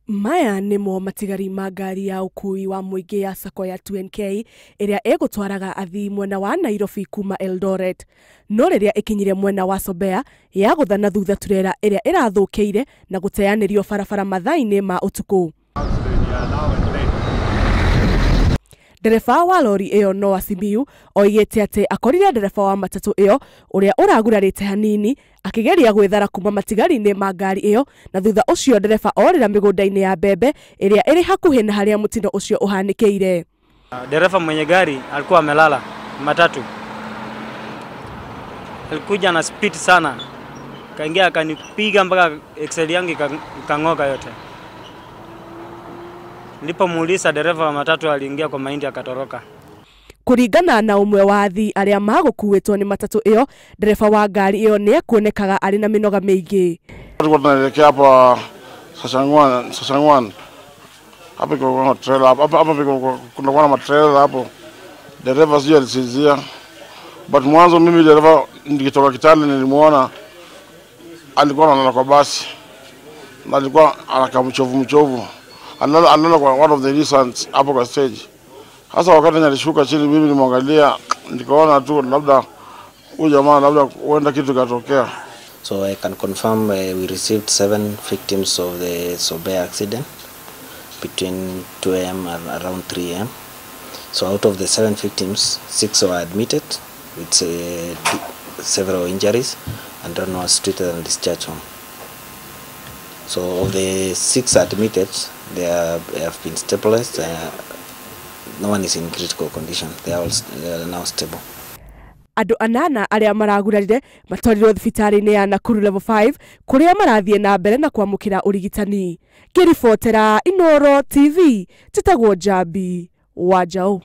Maya nĩmo matigari ma ngari ya ũkui wa mũingĩ ya Sacco ya 2NK ĩrĩa ĩgũtwaraga athii mwena wa Nairobi kuma Eldoret. No rĩrĩa ĩkinyire mwena wa Sobea yagũtha na thutha turera ĩrĩa ĩrathũkĩire na gũteanĩrio barabara mathaa-inĩ ma ũtukũ. Ndereba wa lori ĩyo Noah Simiyu oigĩte atĩ akorire ndereba wa matatũ ĩyo ũrĩa ũragurarĩte hanini akĩgeria gwĩthara kuma matigari-inĩ ma ngari ĩyo na thutha ũcio ndereba orĩra mĩgũnda-inĩ ya mbembe ĩrĩa ĩrĩ hakuhĩ na harĩa mũtino ũcio ũhanĩkĩire. Dereva mwenye gari alikuwa amelala matatu, alikuja na speed sana, kaingia akanipiga mpaka excel yangu ikang'oka yote. Nilipomuuliza dereva wa matatu aliingia kwa mahindi akatoroka. Kuringana na ũmwe wa athii arĩa magũkuĩtwo nĩ matatũ ĩyo, ndereba wa ngari ĩyo nĩ ekuonekaga arĩ na mĩnoga mĩingĩ. Tulikuwa tunaelekea hapa Sasangwan. Hapa kuna trailer hapa, hapa kuna kwa matrailer hapo. Dereva sio alisinzia. But mwanzo mimi dereva nikitoka Kitale nilimuona alikuwa analala kwa basi. Na alikuwa anakaa mchovu mchovu. Alala kwa one of the recent hapo kwa stage. Hasa wakati nilishuka chini mimi nilimwangalia nikaona tu labda huyu jamaa labda huenda kitu katokea. So I can confirm we received 7 victims of the Sobea accident between 2 a.m. and around 3 a.m. So out of the 7 victims, 6 were admitted with several injuries and one was treated and discharged home. So of the 6 admitted, they have been stabilized. No one is in critical condition. They are now stable. Andũ anana arĩa maragurarire matwarirwo thibitarĩ-inĩ ya Nakuru level 5 kũrĩa marathiĩ na mbere na kwamũkĩra ũrigitani. Ngĩribotera Inooro TV, njĩtagwo Njambi wa Njaũ.